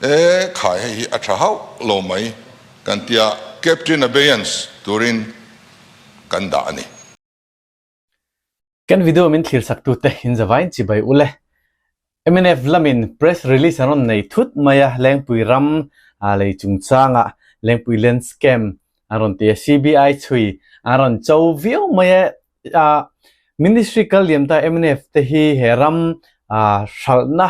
E khai hei hi a tha hauh lo mai kan tia kept in abeyance turin kan dah a ni. Kan video min thlir sak tute in zavain chibai ule. Mnf lamin press release an rawn nei thut mai a, Lengpui ram lei chungchangah Lengpui Land Scam an rawn ti a, CBI chhui an rawn cho viau mai a. Ministry kal liam ta mnf te hi he ram hralhna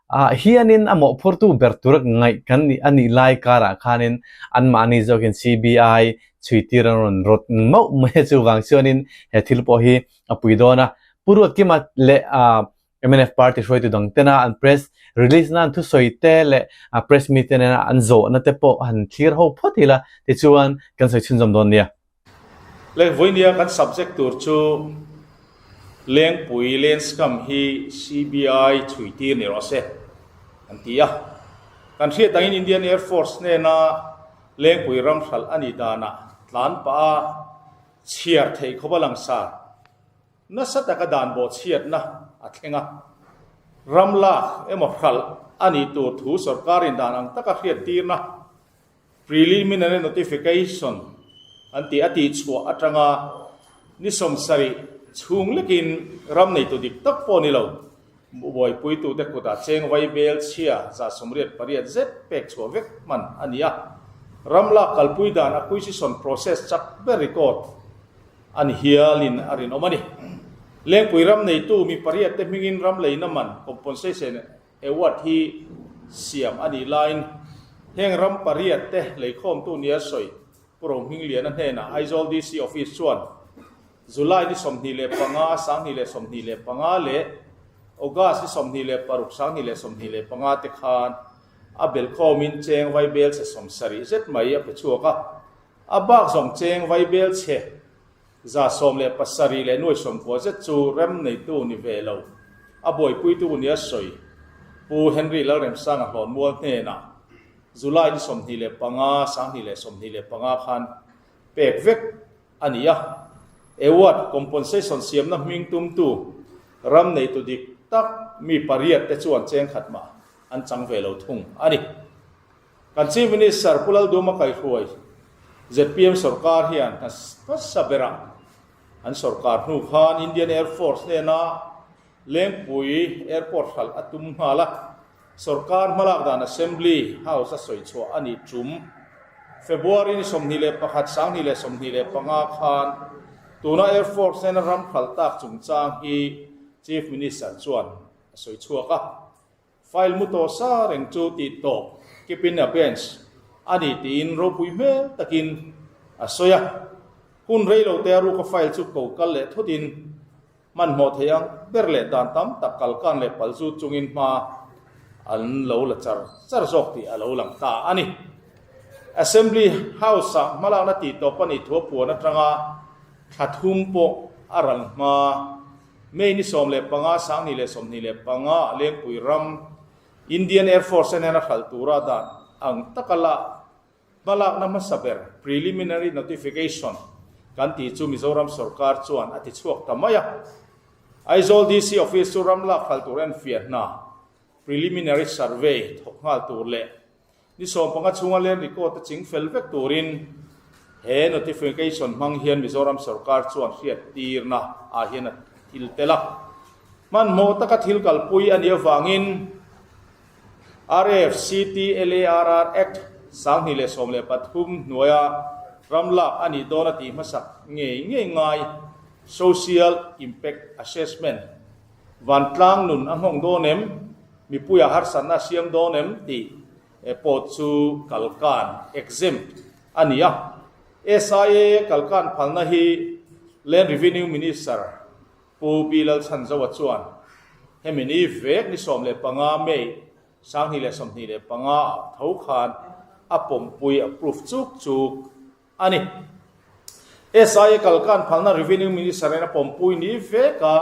ah hianin a mawhphurtu ber tur ngaih kan nih a nih lai karah khanin anmahni zawkin CBI chhuitir an rawn rawt mauh mai a, chuvang chuanin he thil pawh hi a pui dawn a. Pu Ruatkima leh mnf party hruaitu dang tena an press release nan thusawi te leh press meet te nena an zawhna te pawh han thlir ho phawt ila tichuan kan sawi chhunzawm dawn nia. Lengvuinia kan subject tur chu Lengpui Lenscam hi CBI chhuitir ni rawh se an ti a. Kan hriat angin Indian Air Force hnena Lengpui ram hralh a nih danah tlan pah a chhiar theih khawp a langsar nasa taka dan bawhchhiatna a thleng a. Ram lak emaw hralh a nih tur thu sorkarin dan ang taka hriattirna Preliminary Notification an tih a tihchhuah atanga ni 70 chhung lekin ram neitu dik tak pawh ni lo, buaipuitute kutah cheng vai bel chhia 88 zet pek chhuah vek hman a ni a. Ram lak kalpui dan acquisition process chak ber record a ni hialin a rinawm a ni. Lengpui ram neitu mi pariat te hmingin ram leina man compensation Award hi siam a nih laiin heng ram pariat te leikhawmtu nia sawi Pu Rohmingliana hnenah Aizawl DC Office chuan July ni 25, 2025 leh August ni 26, 2025 te khan a belkhawmin cheng vaibel chhe 70 zet mai a pe chhuak a, a bak zawng cheng vaibel chhe 17 leh nuai 90 zet chu rem neitu ni ve lo, a buaipuitu nia sawi Pu Henry Lalremsanga Hlawnmual hnenah July ni 25, 2025 khan pek vek a ni a. Award compensation siamna hming tumtu ram neitu dik tak mi pariat te chuan cheng khat mah an chang ve lo thung a ni. Kan Chief Minister Pu Lalduma kaihruai zpm sorkar hian hmasa berah an sorkar hnu khan Indian Air Force hnena Lengpui Airport hralh a tum nghal a, sorkar hmalak dan Assembly House a sawi chhuah a nih tum. February ni 21, 2025 khan tuna Air Force hnena ram hralh tak chungchang hi Chief Minister chuan a sawi chhuak a. File mu tawh sa reng chu tih tawp keep in abeyance a ni tiin ropui hmel takin a sawi a. Hun rei lo te a ruka file chu ko kal leh thutin hmanhmawh thei ang ber leh dan tam tak kal kan leh pal zut chungin hma an lo la char char zawk tih a lo lang ta a ni. Assembly House-ah hmalakna tih tawp a nih thu a puan atanga thla thum pawh a ral hma. May ni 15, 2025 ah Lengpui ram Indian Air Force nen a hralh tura dan ang taka la hmalakna hmasa ber preliminary notification kan tih chu Mizoram sorkar chuan a ti chhuak ta mai a. Aizawl DC office chu ram lak hralh tur enfiah hna preliminary survey thawk nghal tur leh Ni 15 chhunga land record te ching fel vek turin he notification hmang hian Mizoram sorkar chuan hriattirna ah hian a thil tel a. Hmanhmawh taka thil kalpui a nih avangin RFCTLARR Act 2013 hnuaia ram lak a nih dawn a tih hmasak ngei ngei ngai Social Impact Assessment Vantlang nun a nghawng dawn em? Mipuia harsatna a siam dawn em? Tih pawh chu kalkan, exempt, a ni a. SIA kalkan phalna hi Land Revenue Minister Pu Pi Lalchhanzoa chuan hemi ni vek ni 15 May 2025 ah tho khan a pawmpui, approve, chuk chuk a ni. SIA kalkan phalna Revenue Minister in a pawmpui ni vek a,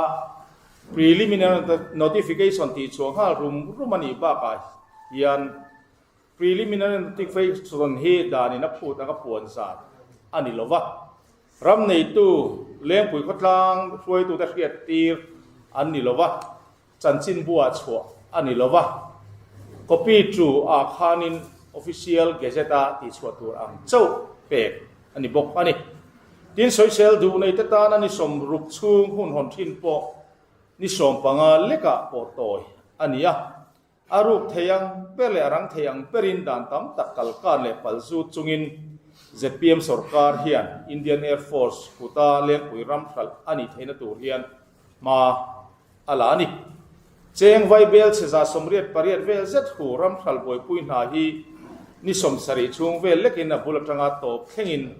preliminary notification tih chhuah nghal rum rum a nih bakah hian preliminary notification hi danin a phut anga puan zat a ni lo va. Ram neitu Lengpui khawtlang hruaitute hriattir an ni lo va. Chanchinbuah chhuah a ni lo va. Copy to ah khanin Official Gazette-a tihchhuah tur ang chauh pek a ni bawk a ni. Tin, sawisel duh neite tana ni 60 chhung hun hawn thin pawh ni 15 lekah pawh tawi a ni a. A ruk thei ang ber leh a rang thei ang berin dan tam tak kalkan leh pal zut chungin zpm sorkar hian Indian Air Force kuta Lengpui ram hralh a nih theihna tur hian hma a la a ni. Cheng Vaibel chhe 88 vel zet hu ram hralh buaipui hna hi ni 70 chhung vel lekin a bul atanga tawp thlengin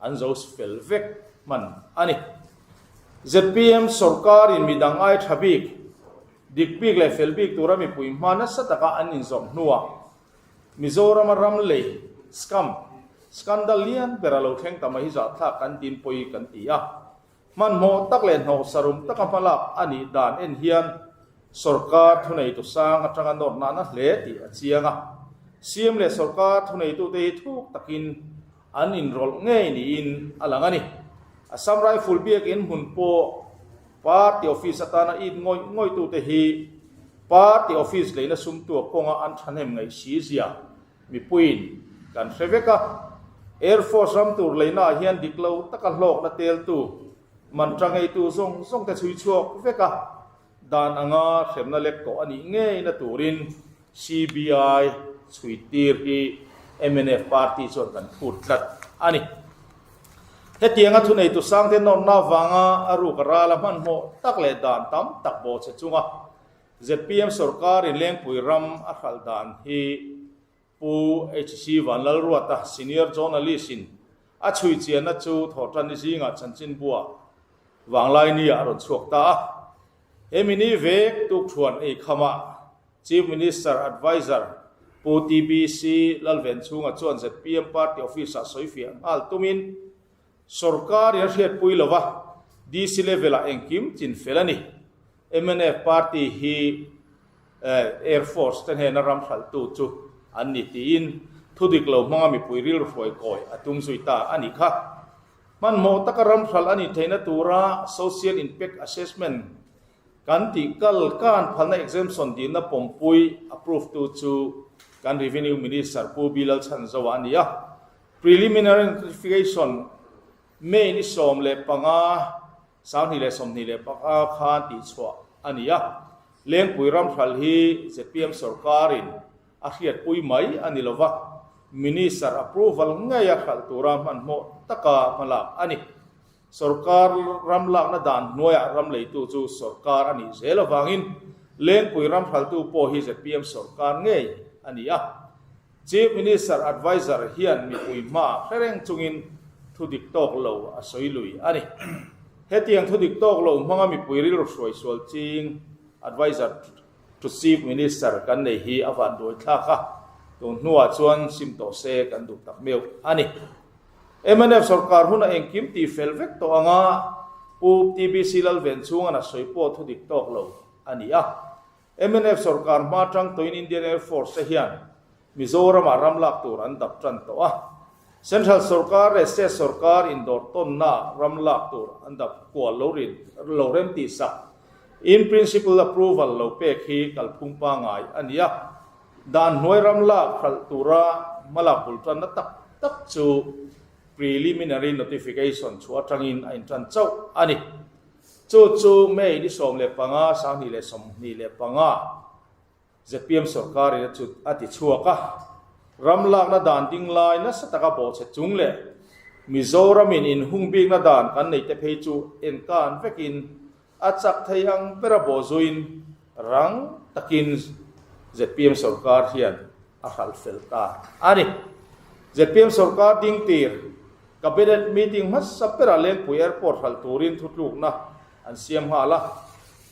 an zo fel vek hman a ni. Zpm sorkarin midang ai tha bik, dik bik leh fel bik tura mipui hma nasa taka an inzawrh hnuah Mizorama ram lei, scam, scandal lian ber a lo thleng ta mai hi zahthlak kan tin pawi kan ti a. Hmanhmawh tak leh hnawhsarum taka hmalak a nih dan en hian sorkar thuneitu sang atanga nawrhna a na hle tih a chiang a. CM leh sorkar thuneitute hi thuk takin an inrawlh ngei niin a lang a ni. Assam Rifle biakinn hmun pawh party office atana it ngawih ngawihtute hi party office leina sumtua kawnga an thahnem ngaih si zia Mipuiin kan hre vek a, Air Force ram tur leinaah hian dik lo taka hlawkna teltu, mantra ngeitu zawng zawng te chhui chhuak vek a, dan anga hremna lek tawh a nih ngeina turin CBI chhui tir hi mnf party chuan kan phut tlat a ni. Hetianga thuneitu sangte nawrna avanga a ruk a ral a hmanhmawh tak leh dan tam tak bawhchhe chunga Zpm sorkarin Lengpui ram a hralh dan hi Pu HC Vanlalruata, Senior Journalist-in a chhui chianna chu Thawhtanni zingah chanchinbua Vanglaini-ah a rawn chhuak ta a. He mini vek tukthuan ei khamah Chief Minister Adviser Pu TBC Lalvenchhunga chuan zpm Party Office-ah sawifiah nghal tumin sorkarin a hriatpui lova DC level-ah engkim chin fel a ni. Mnf party hi Air Force te hnena ram hralhtu chu an ni tiin thu dik lo hmanga mipui rilru hruai kawi a tum zui ta a nih kha. Hmanhmawh taka ram hralh a nih theihna tura Social Impact Assessment kan tih kal kan phalna exemption dilna pawmpui approve tu chu kan Revenue Minister Pu Bilal Chhanzoa a ni a. Preliminary Notification May ni 15, 2025 khan tihchhuah a ni a, Lengpui ramhral hi zpm sorkarin a hriatpui mai a ni lova, Minister approval ngeia hralh tura hmanhmawh taka hmalak a ni. Sorkar ram lakna dan hnuaiah ram leitu chu sorkar a nih zel avangin Lengpui ramhraltu pawh hi zpm sorkar ngei a ni a. Chief Minister Adviser hian mipui hmaah hre reng chungin thu dik tawk lo a sawi lui a ni. Hetiang thu dik tawk lo hmanga mipui rilru hruai sual ching Adviser to Chief Minister kan nei hi a van duai thlak a, tun hnuah chuan sim tawh se kan duh tak meuh a ni. Mnf sorkar huna engkim tih fel vek tawh anga Pu TBC Lalvenchhunga'n a sawi pawh thu dik tawk lo a ni a. Mnf sorkar hma tang tawhin Indian Air Force te hian Mizoramah ram lak tur an dap tan tawh a. Central sorkar leh state sorkar indawr tawnnaah ram lak tur an dap kual lo rin lo rem tih sak in principle approval lo pek hi kalphung pangai a ni a. Dan hnuai ram lak hralh tura hmalak bul tanna tak tak chu preliminary notification chhuah atangin a intan chauh a ni. Chu chu May ni 15, 2025 zpm sorkarin a chut a ti chhuak a. Ram lakna dan ding lai nasa taka bawhchhe chung leh Mizoramin inhung bikna dan kan neih te phei chu enkan vekin a chak thei ang bera bawhzuiin rang takin zpm sorkar hian a hralh fel ta a ni. Zpm sorkar ding tir Cabinet meeting hmasa berah Lengpui Airport hralh turin thutlukna an siam nghal a,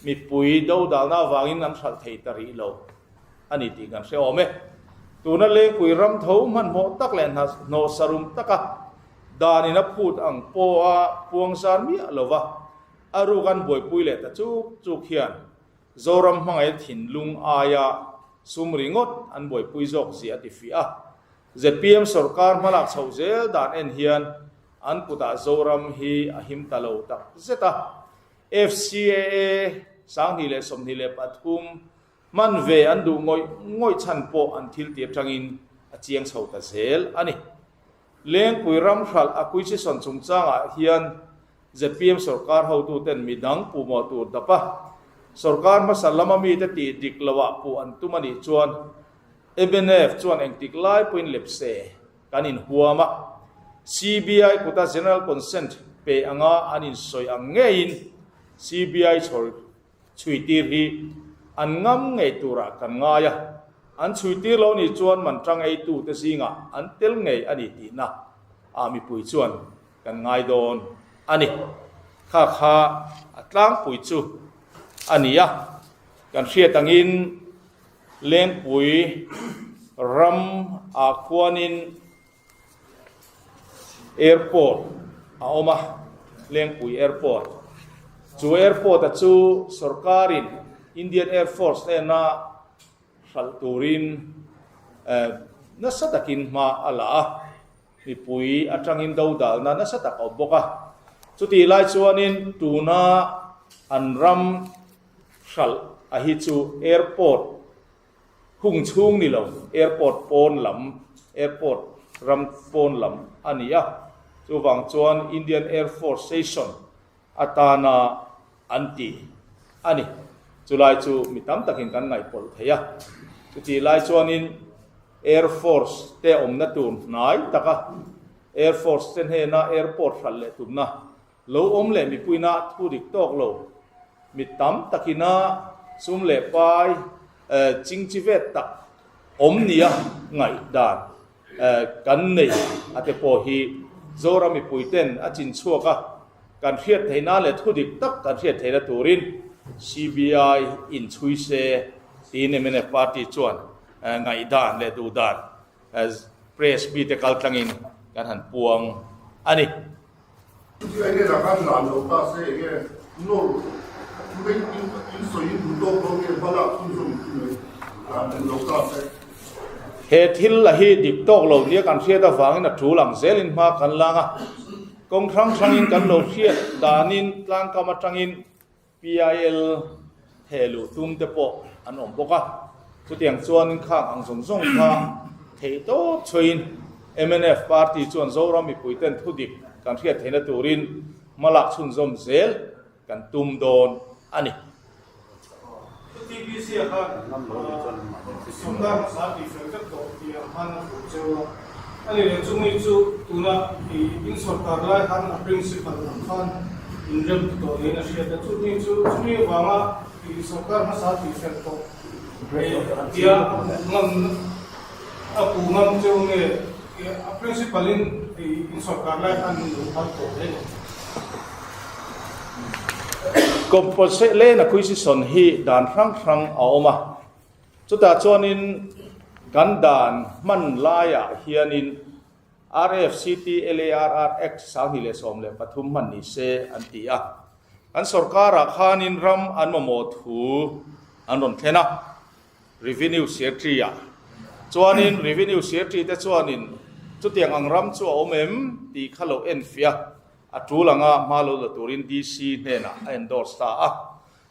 mipui dodalna avangin an hralh thei ta rih lo a ni tih kan hre awm e. Tuna Lengpui ram tho hmanhmawh tak leh hnawhsarum taka danin a phut ang pawha puangzar miah lova a ruk an buaipui leh ta chuk chuk hian Zoram hmangaih thinlung aia sum ringawt an buaipui zawk zia a ti fiah a. Zpm sorkar hmalak chhoh zel dan en hian an kutah Zoram hi a him ta lo tak zet a. FCAA 2023. Man ve an duh ngawih ngawih chhan pawh an thil tih atangin a chiang chho ta zel a ni. Lengpui ram hralh acquisition chungchangah hian zpm sorkar hotuten midang puhmawh tur dap a, sorkar hmasa lama mite tih dik loah puh an tum a nih chuan mnf chuan engtik lai pawhin lepse kan inhuam a, CBI kuta General Consent pe anga an insawi ang ngeiin CBI chhawr Chhuitir hi an ngam ngei turah kan ngai a, an chhuitir lo nih chuan man tang eitute zingah an tel ngei a ni tihna ah mipui chuan kan ngai dawn a ni. Kha kha a tlangpui chu a ni a, kan hriat angin Lengpui ram ah khuanin Airport a awm a, Lengpui Airport. Chu airport a chu sorkarin Indian Air Force hnena hralh turin nasa takin hma a la a, mipui atangin dodalna nasa tak a awm bawk a. Chutih lai chuanin tuna an ram hralh a hi chu airport Hung chhung ni lo, airport pawn lam, airport ram pawn lam a ni a, chuvang chuan Indian Air Force Station atana an ti a ni. Chulai chu mi tam takin kan ngaihpawlh thei a, chutih lai chuanin Air Force te awmna tur hnai taka Air Force te hnena airport hralh leh tumna Lo awm leh mipuina thu dik tawk lo, mi tam takina sum leh pai chingchi vet tak awm nia ngaihdan kan nei a te pawh hi Zoram mipuiten a chin chhuak a, kan hriat theihna leh thu dik tak kan hriat theihna turin CBI inchhui se tiin mnf party chuan ngaihdan leh duhdan Press mite kaltlangin kan han puang a ni. Chuti enge la khan ran lo ta se enge nawr mai in sawi in duh tawk lo nge hma lak chhunzawm chu mai ran duh lo ta se. He thil la hi dik tawk lo nia kan hriat avangin a tul ang zelin hma kan lang a, kawng hrang hrangin kan lo hriat danin tlangkam atangin PIL theh luh tum te pawh an awm bawk a, chutiang chuanin khang ang zawng zawng kha theih tawp chhuain mnf party chuan Zoram mipuiten thudik kan hriat theihna turin hmalak chhunzawm zel kan tum dawn a ni. TBC a khan sawrkar hmasa tih fel vek tawh tih ang khan a fuh cheu a, a ni leh chumi chu tuna in sawrkar lai khan a principal ang khan inrem ti tawh niin a hriat a, chumi chu chumi avanga sawrkar hmasa tih fel tawh tia ngam a puh ngam cheu nge a principal in in sawrkar lai khan min lo phal tawh hle ni. Compose Land Acquisition hi dan hrang hrang a awm a, chutah chuanin kan dan hman laiah hianin RFCT LARR Act 2013 hman ni se an ti a. Kan sorkarah khanin ram an mamawh thu an rawn thlen a, Revenue Secretary-ah chuanin Revenue Secretary te chuanin chutiang ang ram chu a awm em tih kha lo enfiah a. A tul anga hma lo la turin DC hnenah a endorse ta a.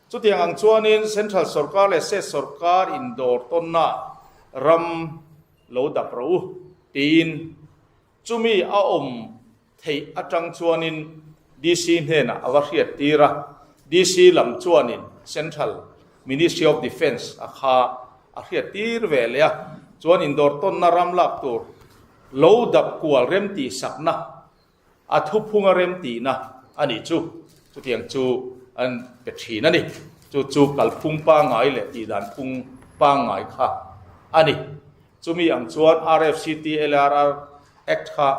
Chutiang ang chuanin Central sorkar leh State sorkar indawr tawnna ram lo dap rawh u tiin chumi a awm theih atang chuanin DC hnenah a va hriat tir a. DC lam chuanin Central Ministry of Defence a kha a hriat tir ve leh a. Chuan indawr tawnna ram lak tur lo dap kual remtihsakna A thuphung a rem tihna a nih chu. Chutiang chu an pe thin a ni. Chu chu kalphung pangngai leh tihdan phung pangngai kha a ni. Chumi ang chuan RFCT LRR Act kha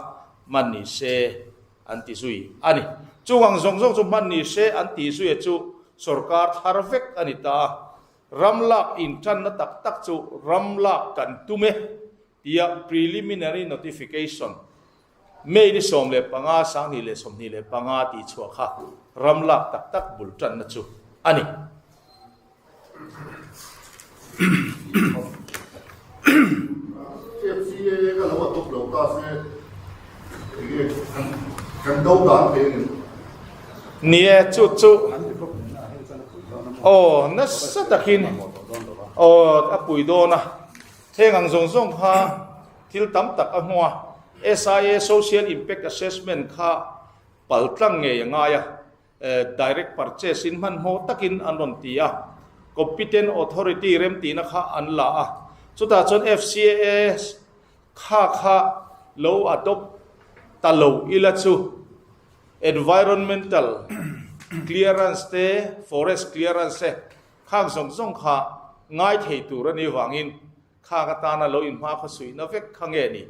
hman ni se an ti zui a ni. Chung ang zawng zawng chu hman ni se an tih zuia chu sorkar thar vek a ni ta a. Ram lak intanna tak tak chu ram lak kan tum e tia preliminary notification May ni 15, 2025 tih chhuah kha ram lak tak tak bul tanna chu a ni. FCAA ka lo a tawp lo ta se enge kan do dan thei a ni. Ni e, chu chu aw nasa takin. Aw, a pui dawn a. Heng ang zawng zawng kha thil tam tak a hmu a. SIA, Social Impact Assessment, kha pal tlang ngei a ngai a. Direct purchase in hmanhmawh takin an rawn ti a. Competent Authority remtihna kha an la a. Chutah chuan FCAS kha kha lo adopt ta lo ila chu Environmental clearance te, Forest clearance te khang zawng zawng kha ngai thei tur a nih vangin khang atana lo inhma khaw suihna vek kha nge ni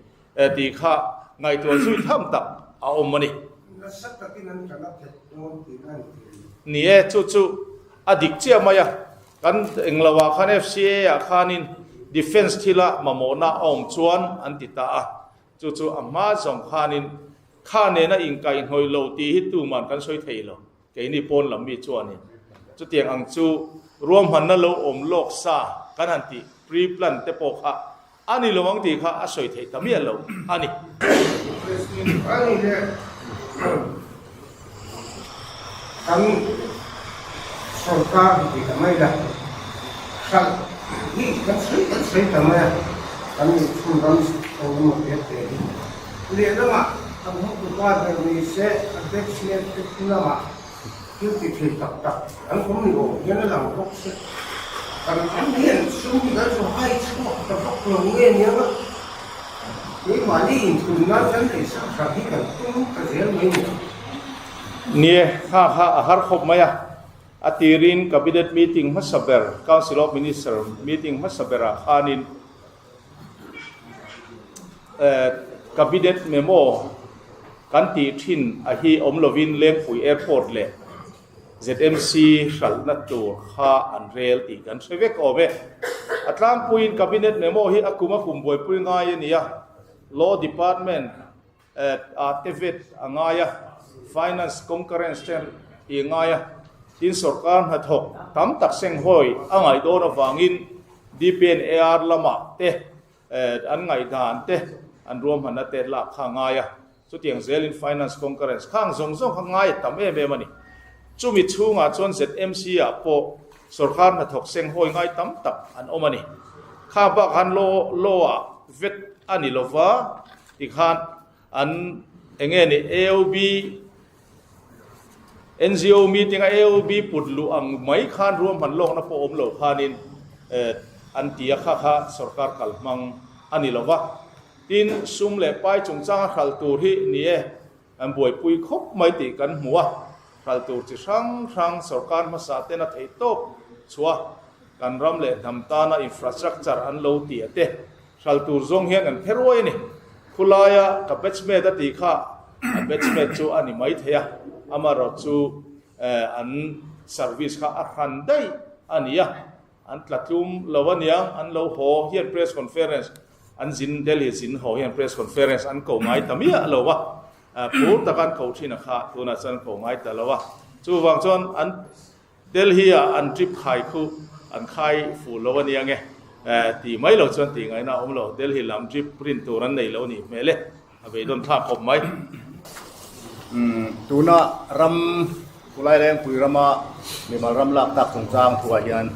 tih kha ngaihtuah zui tham tak a awm a ni. Nasa takin an tana phet dawn tih a ni thei. Ni e, chu chu a dik chiah mai a. Kan englo ah khan FCA ah khanin Defence thila mamawhna a awm chuan an ti ta a. Chu chu a hma zawng khanin kha nena inkaihhnawih lo tih hi tuman kan sawi thei lo, keini pawn lam mi chuanin chutiang ang chu ruahmanna lo awm lawk sa kan han tih pre-plan te pawh kha a ni lo ang tih kha a sawi theih ta miah lo a ni. A ni le, kan sorkar hi ti ta mai la, hralh hi kan sawi kan sawi ta mai a, kan inchhung ram eng emaw te te hi. Lehlamah kan hmutu pa ber ni se a batchmate te thu lamah thil ti thei tak tak an awm ni awm hian a lang bawk se. Kan ram hian sum hi kan zu hai chhuak ta vak lo nge nia nga keimahni inthun nan kan neih sak sak hi kan tum ta zel mai ni ang. Nie, kha kha a har khawp mai a. A tirin Cabinet meeting hmasa ber, Council of Minister meeting hmasa berah khanin Cabinet memo kan tih thin a hi awm lovin Lengpui Airport leh ZMC hralhna tur kha an rel tih kan hre vek awm e. A tlangpuiin Cabinet memo hi a kum a kum buaipui ngai a ni a, Law Department ah te vet a ngai a, Finance concurrence te i ngai a, tin sorkar hnathawk tam tak senghawi a ngaih dawn avangin DPNAR lamah te an ngaihdan te an ruahmanna te lak kha a ngai a, chutiang zelin Finance concurrence khang zawng zawng kha ngai a tam em em a ni. Chumi chhungah chuan ZMC ah pawh sorkar hnathawk senghawi ngai tam tak an awm a ni. Kha bak han law law ah vet a ni lova. Tikhan an enge ni AOB NGO meeting a AOB put luh ang mai khan ruahman lawkna pawh awm lo khanin an ti a kha kha sorkar kal hmang a ni lova. Tin, sum leh pai chungchanga hral tur hi ni e, an buaipui khawp mai tih kan hmu a, hral tur chi hrang hrang sorkar hmasa ten a theih tawp chhuah kan ram leh hnam tana infrastructure an lo ti a te Hral tur zawng hian an phe ruai a ni. Khulaia ka batchmate a tih kha a batchmate chu a ni mai thei a, amaherawh chu an service kha a hran daih a ni a, an tla tlum lo a niang, an lo haw hian press conference an zin Delhi zin haw hian press conference an ko ngai ta miah lo a, phur taka an ko thin a kha tunah chuan an ko ngai ta lo a, chuvang chuan an Delhi ah an trip khai khu an khai fuh lo a nia nge tih mai lo chuan tih ngaihna a awm lo. Delhi lam trip print tur an nei lo nih hmel e, a beidawn thlak khawp mai. Tuna ram Kulai Lengpui rama mimal ram lak tak chungchang thuah hian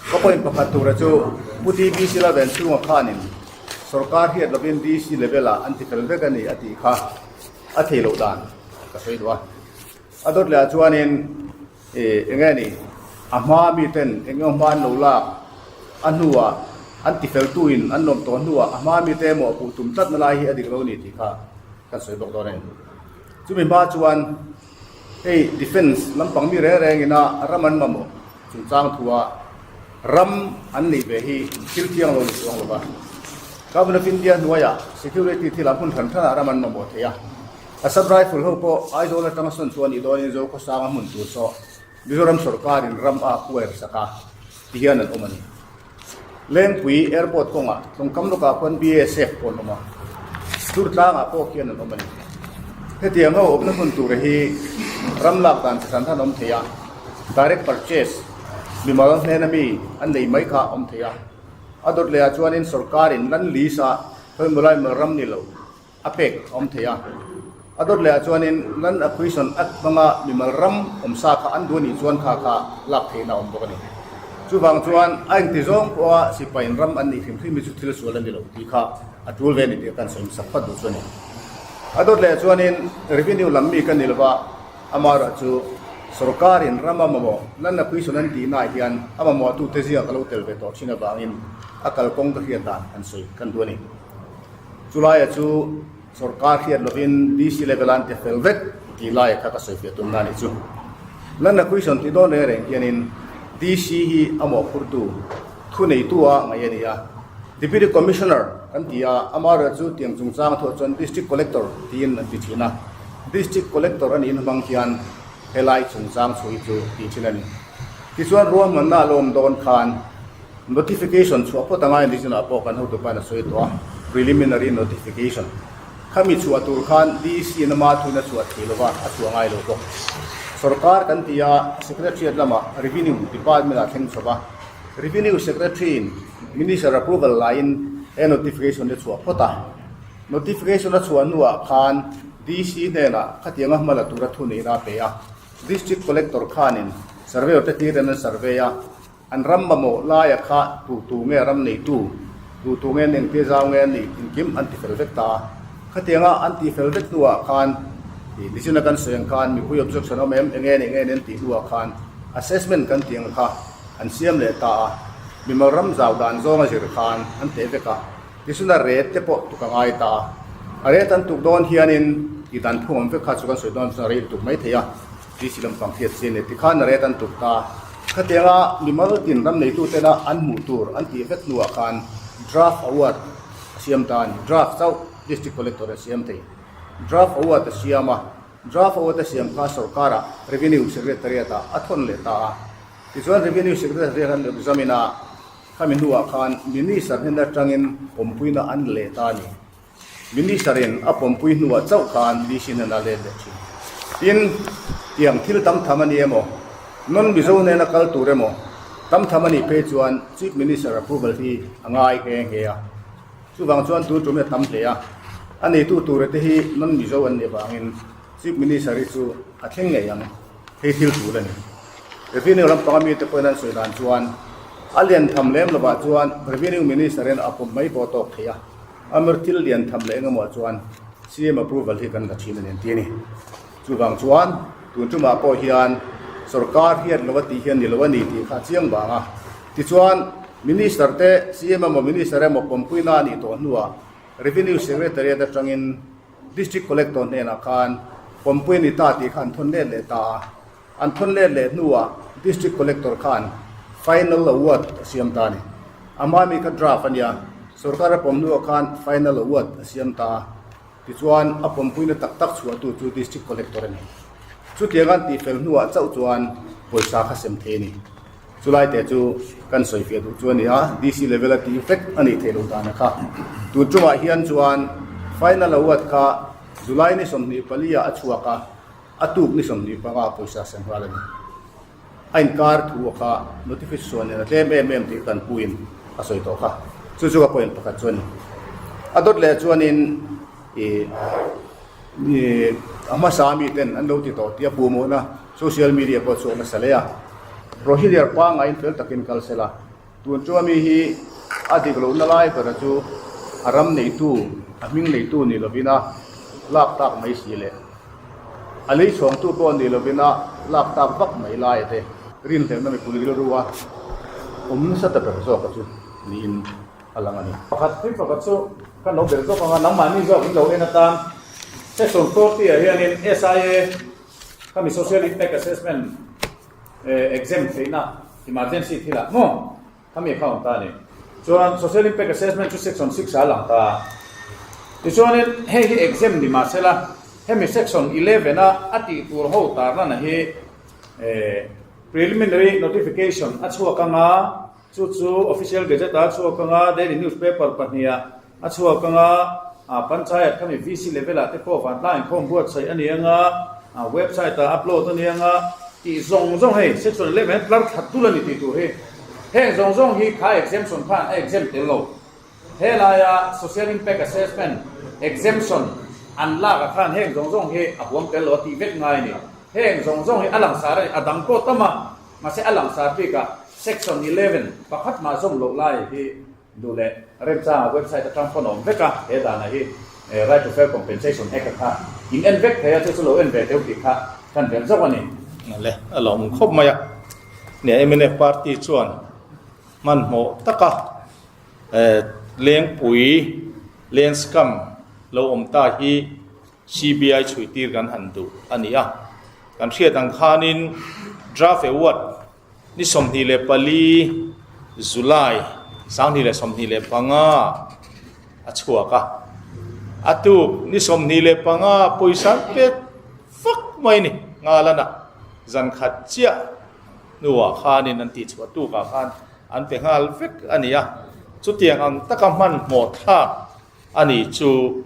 ka point pakhat tura chu Pu DBC Lalven chhunga khanin sorkar hriat lovin DC level ah an ti fel vek a ni a tih kha a thei loh dan ka sawi duh a. A dawt leh ah chuanin ih eng nge ni a hma mi ten eng emaw hma an lo lak a hnuah an ti fel tu in an lawm tawh hnuah a hma mi te emaw a puh tum tlat na lai hi a dik lo ni tih kha kan sawi bawk dawn a ni. Chumi hma chuan hei defence lampang mi reng reng ina ram an mamawh chungchang thua ram an neih ve hi thil thiang lo ni chuang lo va. Government of India hnuaiah security thilah hmun hran hranah ram an mamawh thei a. Assam Rifle ho pawh Aizawl atanga sawn chu a nih dawnin Zokhawsanga hmun tur saw Mizoram sawrkarin ram a kuair sak a ti hian an awm a ni. Lengpui Airport kawngah tlawngkam lawkah khuan BASF pawh an awm a, Durtlangah pawh khian an awm a ni. Hetiang ho awmna hmun tur hi ram lak dan chi hran hran awm thei a, direct purchase, mimal hnena mi an nei mai kha awm thei a. A dawt lehah chuanin sawrkarin land lease a khawimaw lai mimal ram ni lo, a pek a awm thei a. A dawt leh ah chuanin Land Acquisition Act hmanga mimal ram awm sa kha an duh a nih chuan kha kha lak theihna a awm bawk a ni. Chuvang chuan a engti zawng pawha sipaiin ram an nih hrim hrim hi chu thil sual a ni lo tih kha a tul ve a ni tih kan sawi hmasak phawt duh chu a ni. A dawt leh chuanin revenue lam mi ka ni lova, amaherawh chu sorkarin ram a mamawh Lanna Puisawn an tihnaah hian a mamawhtute ziak a lo tel ve tawh thin avangin a kalkawng ka hriat dan han sawi kan duh a ni. Chulaia chu Sorkar hriat lovin DC level an ti fel vek tih laia kha ka sawi fiah tumna a nih chu. Lanna Question tih dawn reng reng hianin DC hi a mawhphurtu, thuneitu a ngaih a ni a. Deputy Commissioner kan ti a, amaherawhchu chu tiang chungchang a thuah chuan District Collector tiin an ti thin a. District Collector a niin hmang hian helai chungchang chhuah hi chu tih thin a ni. Tichuan ruahmanna a lawm dawn khan Notification chhuah phawt angai ni chinah pawh kan hotupain a sawi tawh a, preliminary notification. Khami chhuah tur khan DC in ama thuin a chhuah thei lova, a chhuah ngai lo bawk. Sorkar kan ti a, Secretariat lamah Revenue Department ah thleng chho va, Revenue Secretary in Minister approval laiin he notification hi a chhuah phawt a. Notification a chhuah hnuah khan DC hnenah khatianga hma la tura thuneihna a pe a, District Collector khanin Surveyor te hlir in an survey a, An ram mamawh laia kha tu tu nge ram neitu, tu tu nge an engtia zau nge an nih engkim an ti fel vek ta a. Khatianga an tih fel vek hnuah khan ih nichina kan sawi ang khan mipui objection awm em enge nih nge an tih hnuah khan assessment kan tih ang kha an siam leh ta a. Mimal ram zau dan zawnga zir khan an teh vek a. Tichuan a rate te pawh tuk a ngai ta a. A rate an tuk dawn hianin tih dan phung awm vek kha chu kan sawi dawn chuan a rei lutuk mai thei a. DC lampang hriat chi a ni. Tikhan a rate an tuk ta. Khatianga mimal tin ram neitu tena an hmuh tur an tih vek hnuah khan draft award a siam ta a ni. Draft chauh District Collector a siam thei. Draft award a siam a, draft award a siam kha sorkarah Revenue Secretariat-ah a thawn leh ta a. Tichuan Revenue Secretariat an examine a, khami hnuah khan Minister hnen atangin pawmpuina an leh ta a ni. Minister in a pawmpui hnuah chauh khan DC hnen a let leh thin. Tin, tiang thil tam tham a ni emaw, non Mizo hnena kal tur emaw tam tham a nih phei chuan Chief Minister approval hi a ngai nghe nghe a. Chuvang chuan tun tum hi a tam hle a, a neitu ture te hi non Mizo an nih avangin Chief Minister hi chu a thleng ngei ang. Hei thil tul a ni. Revenue lampanga mite pawhin an sawi dan chuan a lian tham lem lovah chuan Revenue Minister in a pawm mai pawh a tawk thei a. Amir thil lian tham leh engemaw chuan CM approval hi kan la thin a ni an ti a ni. Chuvang chuan tun tumah pawh hian sorkar hian lo a tih hian ni lo a ni tih kha a chiang vang a. Tichuan Minister te CM emaw Minister emaw pawmpuina a nih tawh hnuah Revenue Secretariat atangin District Collector hnenah khan pawmpui a ni ta tih kha an thawn let leh ta a. An thawn let leh hnuah District Collector khan Final Award a siam ta a ni. Ama mi kha draft a nia, sorkar a pawm hnuah khan Final Award a siam ta a, tichuan a pawmpuina tak tak chhuahtu chu District Collector a ni. Chutiang an tihfel hnuah chauh chuan pawisa kha sem thei a ni. Chulai te chu kan sawifiah duh chu a ni a, DC level a tih vek a nih theih loh dana kha. Tun tumah hian chuan Final Award kha July ni 24 ah a chhuak a, A tuk ni 25 pawisa sem nghal a ni. A inkar thu a kha notification nen a tlem em em tih kan puin a sawi tawh kha. Chu chu ka point pakhat chu a ni. A dawt leh chuanin ih ih a hmasa mi ten an lo ti tawh tih a puhmawhna social media pawh chhuak nasa hle a. Procedure pangaiin fel takin kal sela. Tun chu ami hi a dik lohna lai bera chu a ram neitu, a hming neitu ni lovin a lak tak mai si leh a lei chhawngtu pawh ni lovin a lak tak vak mai laia te rinhlelhna mipui rilru a awm nasa ta ber zawk a chu niin a lang a ni. Pakhat thil pakhat chu kan lo belh zawk ang a, nangmahni zawk in lo en atan Section 40 ah hianin SIA khami Social Impact Assessment Exam theihna emergency thilah maw khami kha awm ta a ni. Chuan Social Impact Assessment chu Section 6 ah a lang ta a. Tichuanin hei hi exam ni mah sela hemi Section 11 a a tih tur ho tarlana hi preliminary notification a chhuak anga chu chu Official Gazette ah a chhuak anga Daily Newspaper pahniha A chhuak anga Panchayat khami VC level ah te pawh vantlang inkhawm buatsaih a ni anga, website ah upload a ni anga tih zawng zawng hei section 11 hian tlar that dul a ni tih tur hi. Heng zawng zawng hi kha exemption khan a exempt tel lo. Helaia social impact assessment exemption an lak ah khan heng zawng zawng hi a huam tel lo a tih vek ngai a ni. Heng zawng zawng hi a langsar a ni, a dang pawh tam a, mahse a langsar bik ah. Section 11, Pakhat mah zawm loh lai hi duh leh remchanga website atang pawn a awm vek a, he danah hi Right to Fair Compensation Act a kha in en vek thei a, chu chu lo en ve teuh tih kha kan belh zauh a ni. Le, a lo awm khawp mai a. Nia, mnf party chuan hmanhmawh taka Lengpui Land Scam lo awm ta hi CBI chhuitir kan han duh a ni a. Kan hriat ang khanin Draft Award Ni 24 July 2025 a chhuak a, a tuk ni 25 pawisa an pek vak mai ni Ngalana zan khat chiah hnuah khanin an tihchhuah tukah khan an pe nghal vek a ni a, chutiang ang taka hmanhmawh thlak A ni chu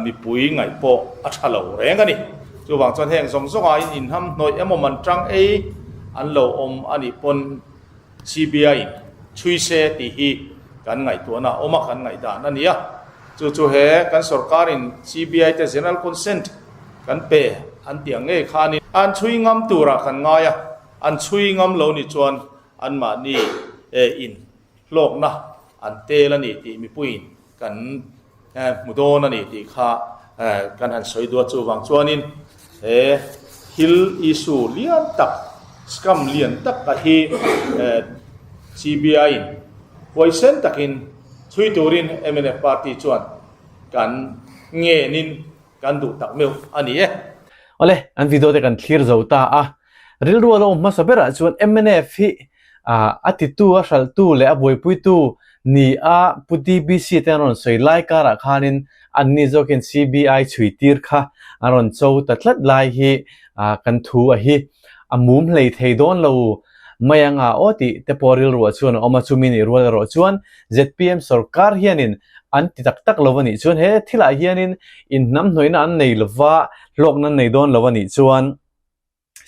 mipui ngaih pawh a tha lo reng a ni. Chuvang chuan heng zawng zawngah in inham hnawih emaw man tang ei an lo awm a nih pawn CBI in chhui se tih hi kan ngaihtuahna a awm a, kan ngaihdan a ni a. Chu chu he kan sorkar in CBI te general consent kan pe an tih ang ngei khanin an chhui ngam turah kan ngai a, an chhui ngam lo nih chuan anmahni in hlawkna an tel a ni tih mipuiin kan hmu dawn a ni tih kha kan han sawi duat chuvang chuanin he thil issue lian tak scam lian tak a hi CBI in huaisen takin chhui turin mnf party chuan kan ngenin Kan duh tak meuh a ni e. Awle, an video te kan thlir zo ta a. Rilru a lo awm hmasa berah chuan mnf hi a titu, a hralhtu leh a buaipuitu ni a Pu DBC te an rawn sawi lai karah khanin anni zawkin CBI chhui tir kha an rawn cho ta tlat lai hi kan thu a hi a mum hlei thei dawn lo mai anga aw tih te pawh rilruah chuan a awm a, chumi nih rual erawh chuan zpm sorkar hianin an ti tak tak lo a nih chuan he thilah hianin inhnamhnawihna an nei lova hlawkna an nei dawn lo a nih chuan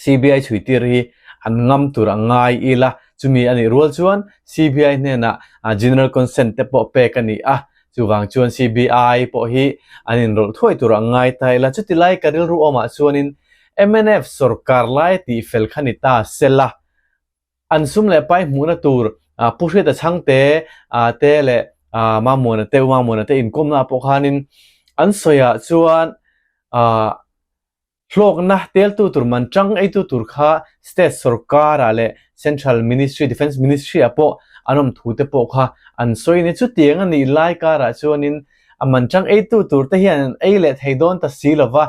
CBI chhuitir hi an ngam tur a ngai ila, chumi a nih rual chuan CBI hnenah general consent te pawh pek a ni a, chuvang chuan CBI pawh hi an inrawlh thuai tur a ngai ta ila, chuti lai ka rilru awmah chuanin mnf sorkar lai tih fel kha ni ta sela, an sum leh pai hmuhna tur Pu Hriata Chhangte te leh Mamuana te, U Mamuana te inkawmna ah pawh khanin an sawiah chuan hlawkna teltu tur man tang eitu tur kha state sorkarah leh central ministry, defence ministry ah pawh an awm thu te pawh kha an sawi a ni. Chutiang a nih lai karah chuanin a man tang eitu tur te hian an ei leh thei dawn ta si lova,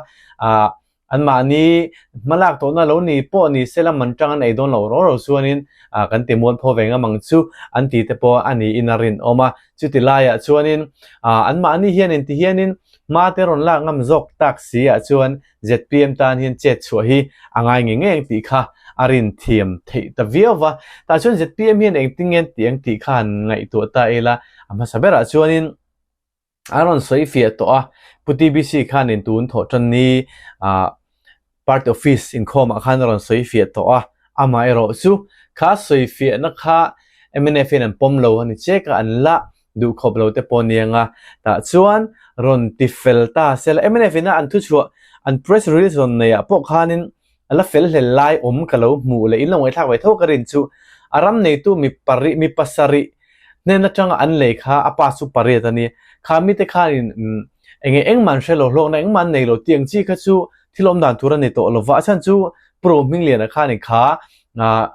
Anmahni hmalak tawhna lo ni pawh ni sela man tang an ei dawn loh ro ro chuanin kan ti mual pho ve ngam ang chu an ti te pawh a niin a rinawm a. Chuti laiah chuanin anmahni hianin ti hianin hma te rawn lak ngam zawk tak si ah chuan zpm tan hian chet chhuah hi a ngai ngei ngei ang tih kha a rin thiam theih ta viau va. Tah chuan zpm hian engtin nge an tih ang tih kha han ngaihtuah ta ila a hmasa berah chuanin, A rawn sawi fiah tawh a, Pu TBC khanin tun thawh tan ni ah party office inkhawmah khan a rawn sawi fiah tawh a, amaherawh chu kha sawi fiahna kha mnf hian an pawm lo a ni chek a, an la duh khawp lo te pawh aniang a, tah chuan rawn ti fel ta se la, mnf ina an thuchhuah an press release rawn neih ah pawh khanin a la fel hlel lai awm ka lo hmuh leh in lo ngaihthlak ve tho ka rin chu a ram neitu mi pari mi pasarih hnen atanga an lei kha a pa chu pariat a ni. Kha mite khanin umm enge engmah an hre lo hlawkna engmah an nei lo tih ang chi kha chu thil awm dan tur a ni tawh lo va. A chhan chu Pu Rohmingliana khanin kha ah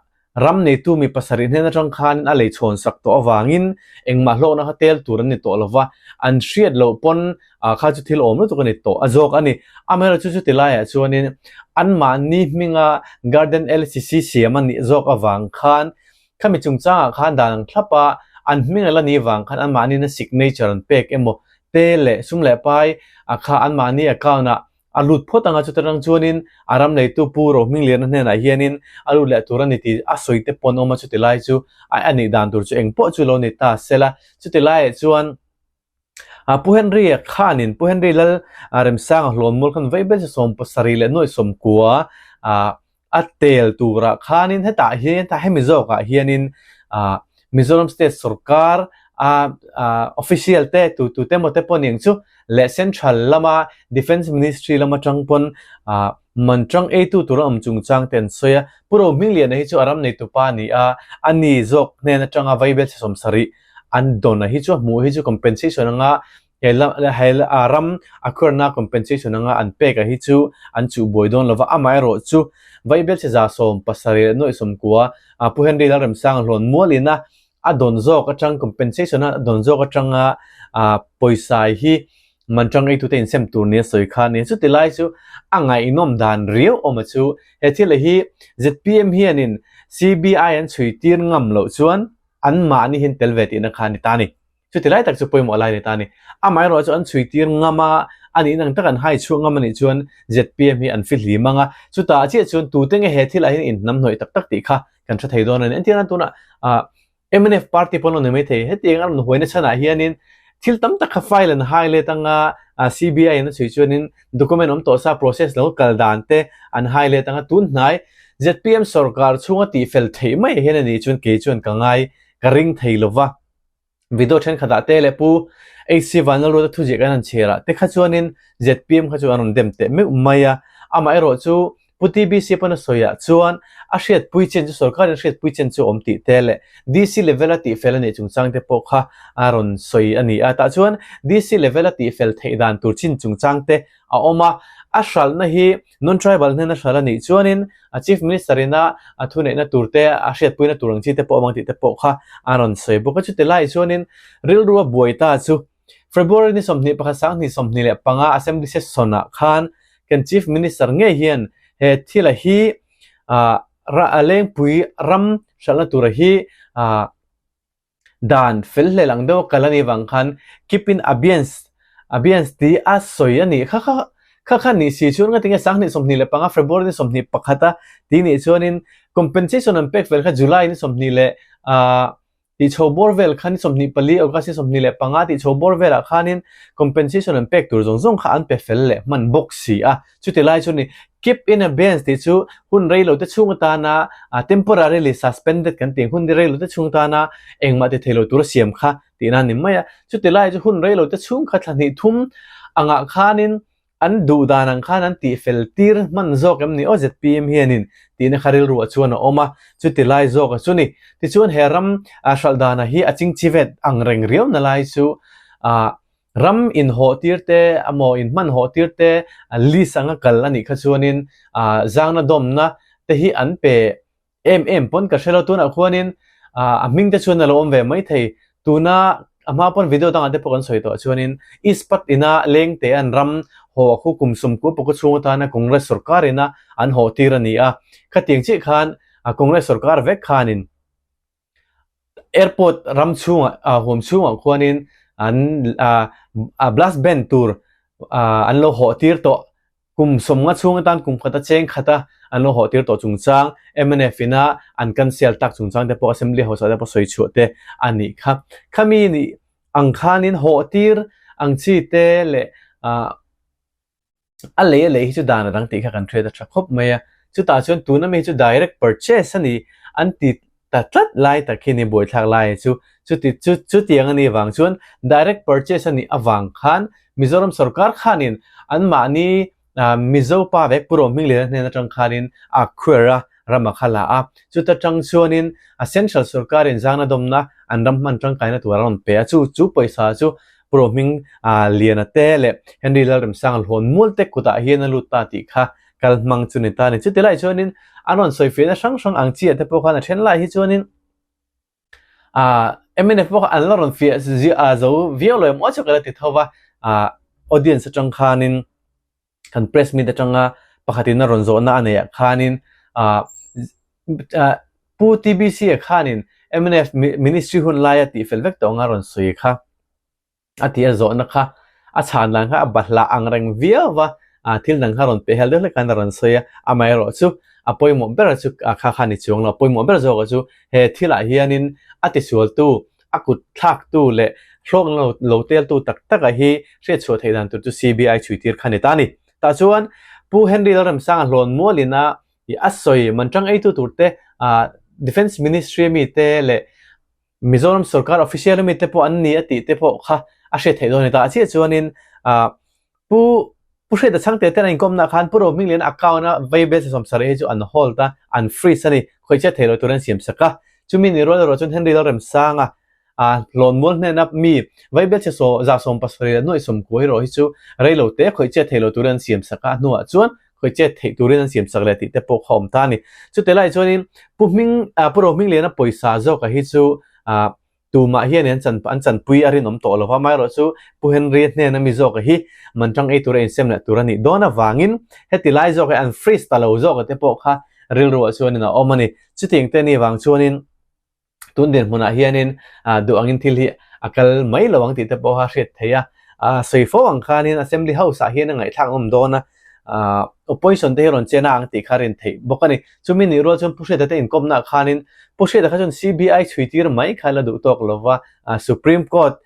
ram neitu mi pasarih hnen atang khanin a lei chhawn sak tawh avangin engmah hlawkna kha tel tur an ni tawh lo va. An hriat loh pawn ah kha chu thil awm lutuk a ni tawh a zawk a ni. Amaherawhchu chu chuti laiah chuanin anmahni hminga Garden LCC siam a nih zawk avang khan Khami chungchangah khan dan ang thlap a, an hming a la ni vang khan anmahni na signature an pek emaw te leh sum leh pai a kha anmahni account ah a lut phawt anga chuta tang chuanin a ram leitu Pu Rohmingliana hnenah hianin a lut leh tur a ni tih a sawi te pawn awm a chuti lai chu a anih dan tur chu engpawh chu lo ni ta sela chuti laiah chuan Pu Henry-a khanin Pu Henry Lal Remsanga hlawnmual khan vawi ber 70 leh nuaih 90 a tel turah khanin hetah hian hetah hemi zawkah hianin Mizoram State sorkar a official te tu tu te emaw te pawh aniang chu leh Central lama Defence Ministry lam atang pawn. Man tang eitu tura awm chungchang te an sawi a, Pu Rohmingliana hi chu a ram neitupa a ni a, a ni zawk hnen atanga vaibel chhe 70 an dawn a hi chu a hmuh hi chu compensation anga he he ram a khuarna compensation anga an pek a hi chu an chuh buai dawn lova, amaherawh chu vaibel chhe 77 90 Pu Henry Lalremsanga hlawn mualin a a dawn zawk atang compensation a dawn zawk atanga pawisa hi Man tang eitute insem tur nia sawi kha a ni. Chuti lai chu a ngaihnawm dan riau awm a chu. He thil hi zpm hianin CBI an chhui tir ngam loh chuan anmahni hian tel ve tihna kha a ni ta a ni. Chuti lai tak chu pawimawh lai a ni ta a ni. Amaherawh chu an chhui tir ngam a, a nih nang tak an hai chhuak ngam a nih chuan zpm hi an fihlim ang a. Chutah chiah chuan tute nge he thilah hian inhnamhnawih tak tak tih kha kan hre thei dawn a ni. Entirnan tunah ah Mnf party pawn a ni maithei. Hetiang a rawn huaina chhanah hianin thil tam tak kha file an hai let anga CBI in a chhui chuanin document awm tawh sa process lo kal dan te an hai let anga tun hnai zpm sorkar chhunga tihfel theih mai hian a nih chuan kei chuan ka ngai ka ring thei lova. Video thenkhatah te leh Pu HC Vanlalruata thuziah kan han chhiar ah te kha chuanin zpm kha chu an rawn dem teh meuh mai a, amaherawh chu Pu TBC pawn a sawi ah chuan a hriatpui chen chu sorkarin a hriatpui chen chu a awm tih te leh DC level a tihfel a nih chungchang te pawh kha a rawn sawi a ni a. Tah chuan DC level a tihfel theih dan tur chin chungchang te a awm a, a hralhna hi non-tribal hnena hralh a nih chuanin a Chief Minister ina a thuneihna tur te a hriatpuina tur ang chi te pawh a awm ang tih te pawh kha a rawn sawi bawk a. Chuti laiah chuanin rilru a buai ta chu February ni 21 2025 Assembly Session ah khan kan Chief Minister ngei hian he thila hi Lengpui ram hralhna tura hi dan fel hlel ang deuh a kal a nih vang khan keep in abeyance abeyance tih a sawi a nih kha kha kha kha nih si chuan ngatinge 2025 February ni 21 a tih nih chuanin compensation an pek fel kha July ni 20 leh Tih chho bawr vel kha ni 24 August ni 25 tih chho bawr velah khanin compensation an pek tur zawng zawng kha an pe fel leh hman bawk si a. Chuti lai chu ni keep in abeyance tih chu hun rei lo te chhung atana temporarily suspended kan tih hun rei lo te chhung atana engmah ti thei lo tura siam kha tihna a ni mai a. Chuti lai chu hun rei lo te chhung kha thla hnih thum angah khanin An duh dan ang khan an tih fel tir hman zawk em ni aw zpm hianin tihna kha rilruah chuan a awm a, chuti lai zawk a chu ni. Tichuan he ram hralh dana hi a chingchi vet ang reng riau na lai chu ram inhawh tir te emaw inhman hawh tir te list anga kal a nih kha chuanin zangna dawmna te hi an pe Em em pawn ka hre lo tunah khuanin a hming te chuan a lo awm ve mai thei. Tuna a hma pawn video dangah te pawh kan sawi tawh chuanin Ispat ina lengte an ram haw a khu kum sawmkua pawka chhung atana Congress sorkar ina an haw tir a ni a. Khatiang chiah khan Congress sorkar vek khanin Airport ram chhungah huam chhungah khuanin an blast band tur an lo hawh tir tawh kum 50 chhung atan kum khata cheng khata an lo hawh tir tawh chungchang mnf ina an cancel tak chungchang te pawh assembly house ah te pawh sawi chhuah te a nih kha. Khami nih ang khanin hawh tir ang chi te leh A lei a lei hi chu dan a dang tih kha kan hriat a tha khawp mai a, chutah chuan tuna mi hi chu direct purchase a ni an ti ta tlat lai tak hi ni buaithlak lai chu chuti chu chutiang a nih vang chuan direct purchase a nih avang khan Mizoram sorkar khanin anmahni Mizo pa vek Pu Rohmingliana hnen atang khanin a acquire a rama kha la a, chuta tang chuanin a central sorkarin zangna dawmna an ram hman tangkaina tur a rawn pe a, chu chu pawisa chu Pu Rohming Liana te leh Henry Lalremsanga hlawn mual te kutah hian a lut ta tih kha kal hmang chu ni ta a ni. Chuti lai chuanin an rawn sawi fiahna hrang hrang ang chiah te pawh khan a then lai hi chuanin mnf pawh kha an la rawn fiah ziah zo viau lo em aw chu ka la ti tho va, audience atang khanin kan press meet atanga pakhatin a rawn zawhna a neih ah khanin ah ah Pu TBC a khanin mnf ministry hun laia tih fel vek tawh anga rawn sawi kha a tih a zawhna kha a chhan dan kha a bahlah ang reng viau va ah thil dang kha rawn peh hel deuh hlek khan a rawn sawi a amaherawh chu a pawimawh ber chu kha kha ni chuang lo a pawimawh ber zawk chu he thilah hianin a tisualtu a kut thlaktu leh hlawkna lo lo teltu tak taka hi hriatchhuah theih dan tur chu CBI chhui tir kha ni ta a ni. Tah chuan Pu Henry Lalremsanga hlawn mualin a ih a sawi man tang eitu tur te ah Defence Ministry ami te leh Mizoram sorkar official ami te pawh an ni a tih te pawh kha a hriat theih dawn a ni ta. A chiah chuanin ah Pu. Pu Hriata Chhangte ten a inkawmna khan Pu Rohmingliana account a vaibel 70 hi chu an hold a, an freeze a ni, khawihchhiat thei lo tur an siam sak a. Chumi ni rual erawh chuan Henry Lalremsanga a hlawnmual hnena mi vaibel chhe saw 170 leh nuaih 90 erawh hi chu rei lo te khawihchhiat thei lo turin an siam sak a, a hnuah chuan khawihchhiat theih turin an siam sak leh tih te pawh kha awm ta a ni. Chutih lai chuanin Pu Hming, Pu Rohmingliana pawisa zawka hi chu Tumah hian an chan an chanpui a rinawm tawh lo va, amaherawhchu Pu Henry-a hnena mi zawka hi manṭang ei tura insem leh tur a nih dawn avangin heti lai zawk hi an freeze ta lo zawka te pawh kha rilruah chuanin a awm a ni. Chutiang te ni vang chuanin tun dinhmunah hianin duh angin thil hi a kal mai lo ang tih te pawh kha a hriat theih a. Sawi fo ang khanin Assembly House-ah hian a ngaihthlak awm dawn a, opposition te hi rawn chen a ang tih kha a rin theih bawk a ni. Chumi nih rual chuan Pu Hriata te inkawmnaah khanin Pu Hriata kha chuan CBI chhui tir mai kha la duh tawk lo va, Supreme Court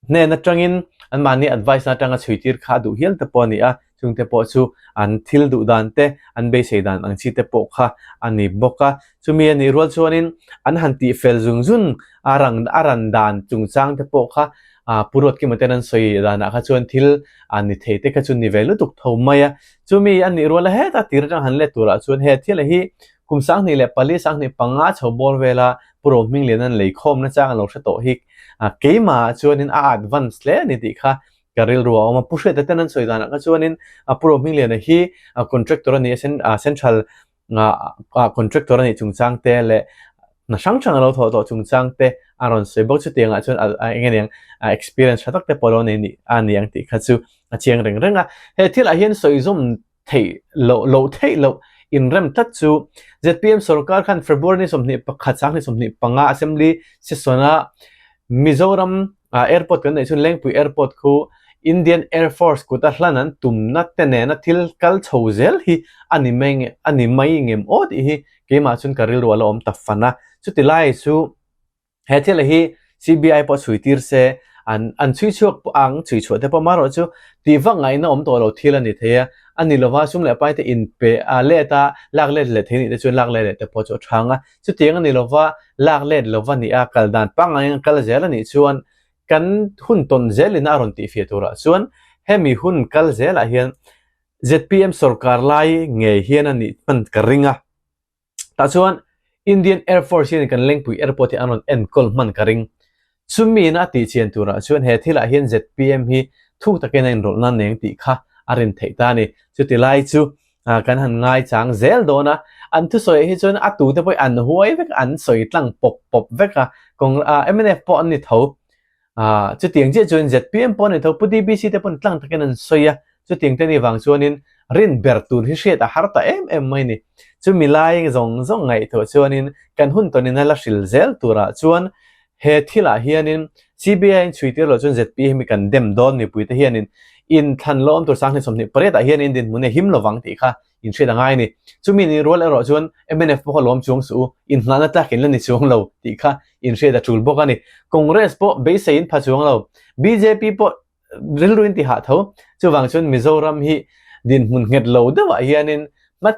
hnen atangin anmahni advice na atanga chhui tir kha a duh hial te pawh a ni a, chungte pawh chu an thil duh dan te, an beisei dan ang chi te pawh kha a ni bawk a. Chumi a nih rual chuanin an han tih fel zung zung a rang a ran dan chungchang te pawh kha Pu Ruatkima ten an sawi danah kha chuan thil a ni thei te kha chu ni ve lutuk tho mai a. Chumi a nih ruala heta tir atang han let turah chuan he thil hi kum 2004, 2005 chho bawr vela Pu Rohminglian an lei khawmna chang a lo hre tawh hi keimah chuanin a advance hle a ni tih kha ka rilru a awm a. Pu Hriata ten an sawi danah kha chuanin Pu Rohmingliana hi contractor a ni a, central contractor a nih chungchang te leh hna hrang hrang a lo thawh tawh chungchang te a rawn sawi bawk. Chutiangah chuan eng nge niang experience tha tak te pawh a lo nei a ni ang tih kha chu a chiang reng reng a. He thilah hian sawi zawm theih loh loh theih loh inrem tlat chu zpm sorkar khan February ni 21 2025 Assembly session-a Mizoram airport kan neih chhun Lengpui airport khu Indian Air Force kuta hlan an tumna te nena thil kal chho zel hi a ni mai a ni mai ngem aw tih hi keimah chuan ka rilru a la awm ta fan a. Chuti lai chu he thil hi CBI pawh chhui tir se an an chhui chhuak ang chhui chhuah te pawh marawh chu tih vak ngaihna awm tawh lo thil a ni thei a, a ni lova sum leh pai te inpe a let a lak let leh thei nih te chuan lak let leh te pawh chu a thang a. Chutiang a ni lova, lak let lova nih a, kal dan pangaiin a kal zel a nih chuan kan hun tawn zelin a rawn tihfiah turah chuan hemi hun kal zelah hian zpm sorkar lai ngei hian a nih hman ka ring a. Tah chuan Indian Air Force hian kan Lengpui Airport hi an rawn enkawl hman ka ring. Chumi a tih chian turah chuan he thilah hian zpm hi thuk takin a inrawlh nan eng tih kha a rin theih ta a ni. Chuti lai chu kan han ngai chang zel dawn a, an thusawi hi chuan a tute pawh an huai vek a, an sawi tlang pawp pawp vek a, mnf pawh an ni tho. Chutiang chiah chuan zpm pawh an ni tho, Pu DBC te pawn tlang takin an sawi a, chutiang te ni vang chuanin rin ber tur hi hriat a har ta em em mai ni. Chumi lai zawng zawng ngaihtuah chuanin kan hun tawnin a la hril zel turah chuan he thilah hianin CBI in chhui tir loh chuan zpm hi kan dem dawn mipuite hianin inthlan lawm tur 2028 ah hian in dinhmun hi a him lovang tih kha in hriat a ngai a ni. Chumi ni rual erawh chuan mnf pawh kha lawm chuang suh u, inhnahna tlak in la ni chuang lo tih kha in hriat a tul bawk a ni. Congress pawh beisei in pha chuang lo, bjp pawh rilru in ti hah tho. Chuvang chuan Mizoram hi dinhmun nghet lo deuhah hianin hma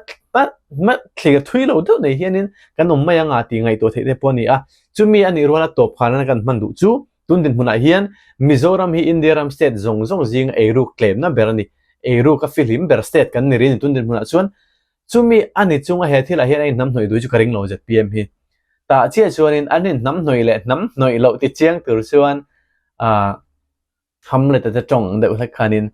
hma thlir thui lo deuh nei hianin kan awm mai anga tih ngaihtuah theih te pawh a ni a. Chumi a nih ruala tawp khan kan hman duh chu tun dinhmunah hian Mizoram hi India ram state zawng zawng zinga eiruk tlemna ber a ni. Eiruk a fihlim ber state kan ni rin tun dinhmunah chuan chumi a ni chunga he thilah hian a inhnamhnawih duh chu ka ring lo zpm hi. Tah chiah chuanin an inhnamhnawih leh hnamhnawih loh ti chiang tur chuan ah Hamlet a te tawng ang deuh hlek khanin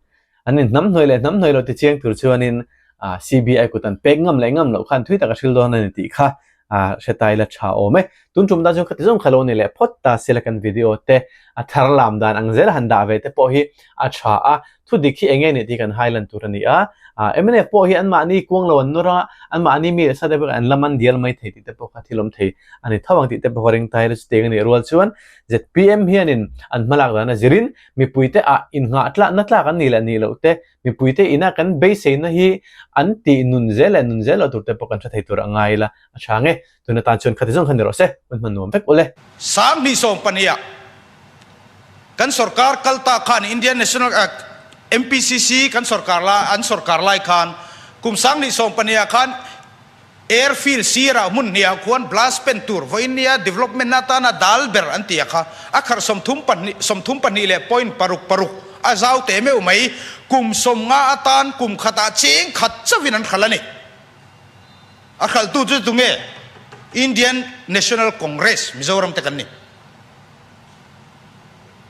an in hnamhnawih leh hnamhnawih loh ti chiang tur chuanin ah CBI kut an pek ngam leh ngam loh khan thui tak a hril dawn a ni tih kha ah hre tai la tha awm e. Tun tum tan chuan khati zawng kha lo ni leh phawt ta sela kan video te a thar lam dan ang zel han dah ve te pawh hi a tha a, thu dik hi eng nge nih tih kan hai lan tur a ni a. Ah mnf pawh hi anmahni kuang lo an nawr a, anmahni mi leh sa te pawh an la man dial mai thei tih te pawh kha thil awm thei a ni tho ang tih te pawh ka ring tai la chutiang a nih rual chuan zpm hianin an hmalak dan a zirin mipuite ah innghah tlakna tlak an nih leh nih loh te, mipuite ina kan beiseina hi an tih nun zel leh nun zel loh tur te pawh kan hre thei tur a ngai ila a tha nge. Tun atan chuan khati zawng kha ni rawh se, hun hman nuam vek ule. 2020 ah kan sorkar kal ta khan Indian National MPCC kan sorkar lai an sorkar lai khan kum 2020 ah khan Airfield sirah hmun hniah khuan blast pen tur vawiin nia development atana dal ber an ti a kha a kharh 32 32 leh point paruk paruk. a zau teh meuh mai, kum 50 atan kum khatah cheng khat chauhin an hralh a ni. A hralhtu chu tunge? Indian National Congress, Mizoram te kan ni.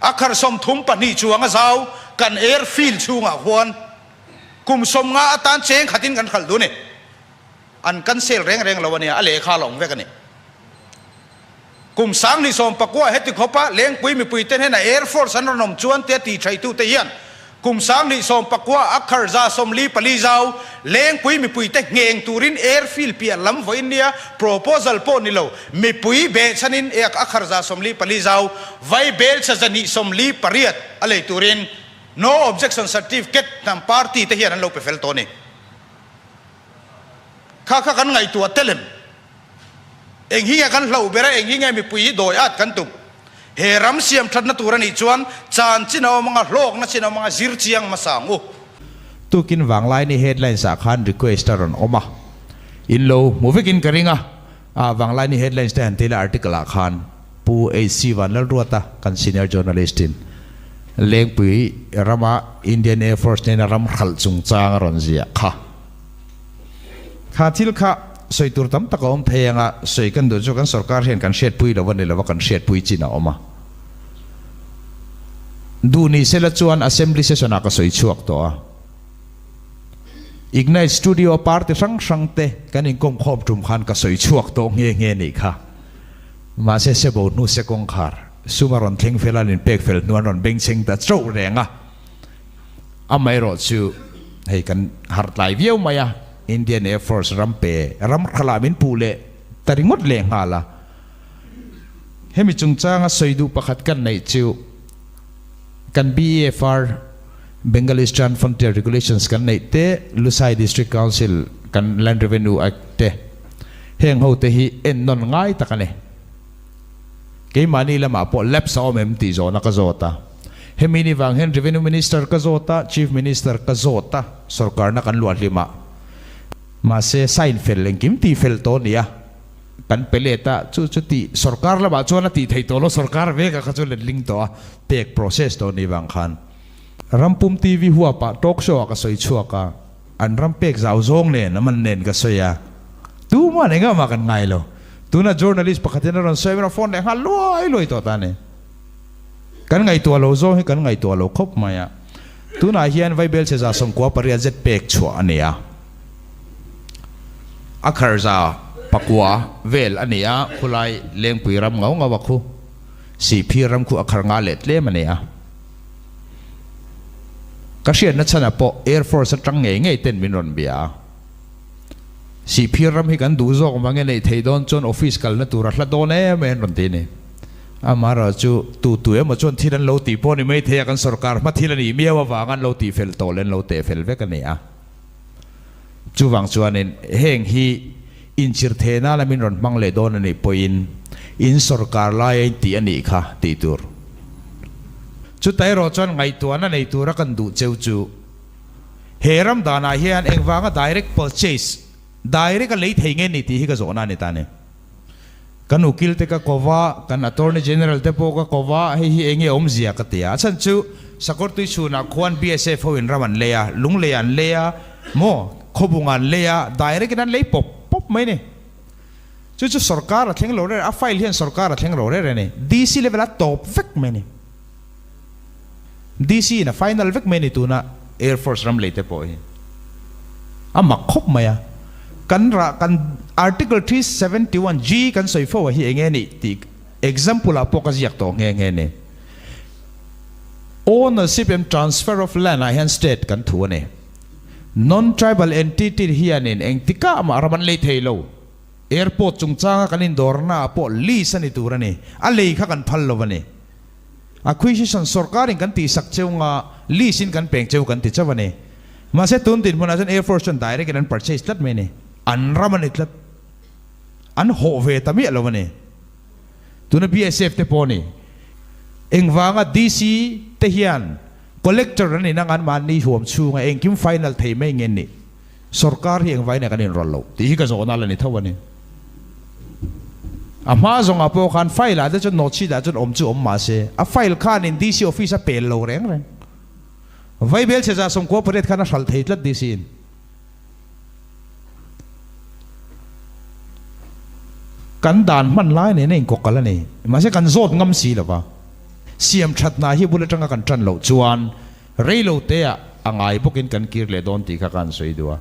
A khar 32 chuang a zau kan airfield chhungah khuan kum 50 atan cheng khatin kan hralh duh a ni. An cancel reng reng lo a nia, a lehkha la awm vek a ni. Kum 2019 heti khawpa Lengpui mipuite hnena Air Force an rawn awm chuan tia ti thaitute hian kum 2019 a khar 44 zau Lengpui mipuite ngheng turin airfield piah lam vawiin nia proposal pawh ni lo mipui behchhanin a khar 44 zau vai belchha 248 a lei turin No Objection Certificate hnam party te hian an lo pe fel tawh a ni. Kha kha kan ngaihtuah tel em? Eng hi nge kan hlauh ber a, eng hi nge mipui hi dawi at kan tum? He ram siam thatna tur a nih chuan chan chin a awm anga, hlawkna chin a awm anga, zir chiang hmasa ang u. Tukin Vanglaini headlines ah khan request a rawn awm a, in lo hmu vekin ka ring a, ah Vanglaini headlines te han ti ila article ah khan Pu HC Vanlalruata kan senior journalist in Lengpui rama Indian Air Force nena ram hralh chungchang a rawn ziah kha. Kha thil kha sawi tur tam tak a awm thei ang a, sawi kan duh chu kan sorkar hian kan hriatpui lo a ni lo a, kan hriatpui chin a awm a. Duh ni sela chuan Assembly session ah ka sawi chhuak tawh a. Ignite Studio a party hrang hrang te kan inkawm khawm tum khan ka sawi chhuak tawh nghe nghe nih kha. Mahse sebo hnu se kawngkhar sum a rawn thleng fel a, an inpek fel hnu an rawn bengchheng ta chauh reng a. Amaherawh chu hei kan harh tlai viau mai a, Indian Air Force ram pe ram hralah min puh leh ta ringawt leh nghal a. Hemi chungchanga sawi duh pakhat kan neih chu kan BEFR, Bengal Eastern Frontier Regulations kan neih te, Lusai District Council kan Land Revenue Act te, heng ho te hi ennawn ngai tak a ni. Keimahni lamah pawh lapse a awm em tih zawhna ka zawt a. Hemi ni vang hian Revenue Minister ka zawt a, Chief Minister ka zawt a, sorkarna kan luah hlim a. Mahse, sign fel engkim tih fel tawh a ni a, kan pe let a, chu chu tih sorkar lamah chuan a tih theih tawh lo, sorkar vek a kha chu letling tawh a, pek process tawh a nih vang khan. Rampum TV huapah talk show ah ka sawi chhuak a, An ram pek zau zawng nen a man nen ka sawi a, tuman engah mah kan ngai lo. Tuna journalist pakhatin a rawn sawi a, phone leh nghal luai luai tawh ta a ni. Kan ngaihtuah lo zawng hi kan ngaihtuah lo khawp mai a. Tunah hian Vaibel chhe 98 zet pek chhuah a ni a. A khar 9 vel a ni a, khulai Lengpui ram ngau ngau a khu, Sihphir ram khu a khar nga leh tlem a ni a. Ka hriatna chhanah pawh Air Force atang ngei ngei ten min rawn bia a. Sihphir ram hi kan duh zawk mange neih theih dawn chuan office kalna tur a hla dawn em em rawn ti a ni. Amaherawh chu tu tu emaw chuan thil an lo tih pawh ni mai thei a, kan sorkar hma thil a nih miau avanga an lo tih fel tawh leh an lo teh fel vek a ni a. Chuvang chuanin heng hi inchir theh nana min rawn hmang leh dawn a nih pawhin in sorkar laia in tih a nih kha tih tur. Chuta erawh chuan ngaihtuahna nei tura kan duh cheu chu he ram danah hian engvanga direct purchase, direct a lei thei nge ni tih hi ka zawhna a ni ta a ni. Kan ukil te ka ko va, kan Attorney General te pawh ka ko va, hei hi enge awmzia ka ti a. A chhan chu Sakawrtui chhunah khuan BSF ho in ram an lei a, Lunglei an lei a, maw, Khawbung an lei a, direct in an lei pawp pawp mai ni. Chu chu sorkar a thleng lo rere, a file hian sorkar a thleng lo rere a ni. DC level a tawp vek mai ni. DC in a final vek mai a ni tuna Air Force ram lei te pawh hi a mak khawp mai a. Kan rah kan Article 371 G kan sawi fo a hi enge nih tih example ah pawh ka ziak tawh nghe nghe ni. Ownership and transfer of land ah hian state kan thu a ni. Non-tribal entity hianin engtikah mah ram an lei thei lo. Airport chungchanga kan indawrna ah pawh lease a ni tur a ni. A lei kha kan phal lo a ni. Acquisition sorkarin kan tihsak cheu nga lease in kan peng cheu kan ti chauh a ni. Mahse tun dinhmunah chuan Air Force chuan direct in an purchase tlat mai a ni. An ram a ni tlat. An hawh ve ta miah lo a ni. Tuna BSF te pawh a ni. Engvanga DC te hian Collector an inang an mahni huam chhunga engkim final thei mai nge ni? Sorkar hi engvain kan inrawlh loh tih hi ka zawhna la ni tho a ni. A hma zawngah pawh khan file ah te chuan note sheet ah chuan awm chu awm mahse a file khanin DC office a pel lo reng reng. Vaibel chhe 98 khan a hralh thei tlat DC in. Kan dan hman lai nen a inkawk kal a ni. Mahse kan zawt ngam si lo va. Siam that hna hi bul atanga kan tan loh chuan rei lo te ah a ngai bawkin kan kir leh dawn tih kha ka han sawi duh a.